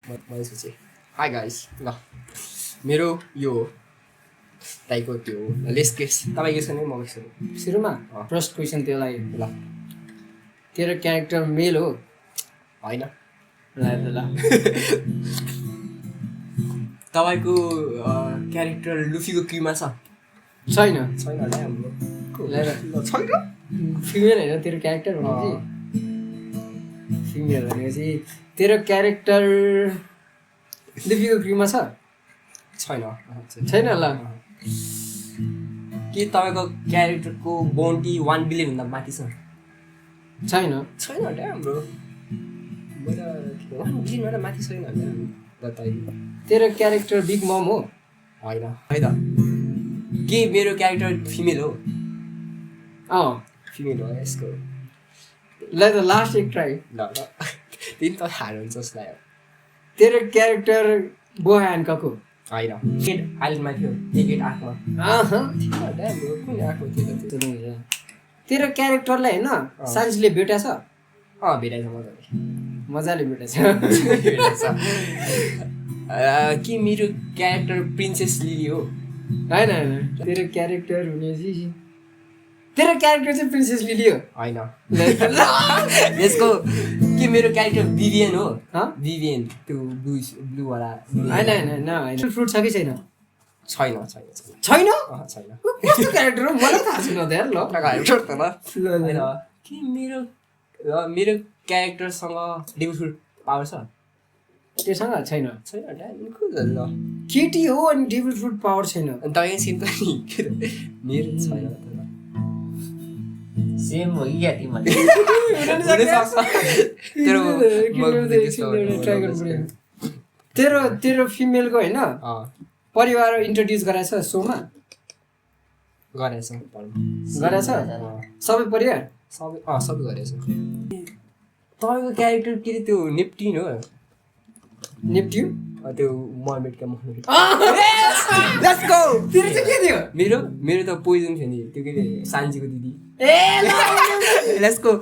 मैले सोचेँ high guys ल मेरो यो दाइको त्यो लेस केस तपाईँको छ नि म सुरुमा फर्स्ट क्वेसन त्यसलाई ल तेरो क्यारेक्टर मेल हो होइन ल तपाईँको क्यारेक्टर लुफीको क्रिममा छ छैन छैन होला हाम्रो छैन फिमेल होइन तेरो क्यारेक्टर भनेपछि फिमेल भनेपछि तेरो क्यारेक्टर लिपीको क्रिममा छ छैन छैन ल के तपाईँको क्यारेक्टरको बाउन्टी 1 बिलियन भन्दा माथि छ छैन छैन होला हाम्रो 1 बिलियनभन्दा माथि छैन होला बताइदिनु तेरो क्यारेक्टर बिग मम हो होइन है त के मेरो क्यारेक्टर फिमेल हो अँ फिमेल हो यसको ल त लास्ट एक ट्राई ल ल तिन त हार हुन्छ जस्तो लाग्यो तेरो क्यारेक्टर बो ह्यान्डकक हो होइन केट आइल्यान्डमा थियो टिकट 8मा कुन 8मा थियो त त्यो तेरो क्यारेक्टरलाई होइन साइन्सले भेटाछ भेटाइछ मजाले भेटाछ के मेरो क्यारेक्टर प्रिन्सेस लिली हो होइन होइन तेरो क्यारेक्टर भनेपछि तेरो क्यारेक्टर चाहिँ प्रिन्सेस लिली हो होइन यसको के मेरो क्यारेक्टर विभियन हो विभियन त्यो ब्लूवाला होइन होइन होइन फ्रुट छ कि छैन छैन छैन छैन छैन कस्तो क्यारेक्टर हो मलाई थाहा छैन त यार ल होइन के मेरो क्यारेक्टरसँग डेभिल फ्रुट पावर छ त्योसँग छैन छैन केटी हो अनि डेभिल फ्रुट पावर छैन तपाईँ सिम त नि मेरो छैन सेम हो कि क्या तिमीले तेरो फिमेलको होइन परिवार इन्ट्रोड्युस गराएछ सोमा गरेछ सबै परिवार सबै गरेछ तपाईँको क्यारेक्टर के अरे त्यो नेप्टिन हो नेप्ट्युन त्यो मर्मेडका मर्मेड लेट्स गो तेरो चाहिँ के थियो मेरो त पोइजन थियो नि त्यो के अरे सान्जीको दिदी ए लेट्स गो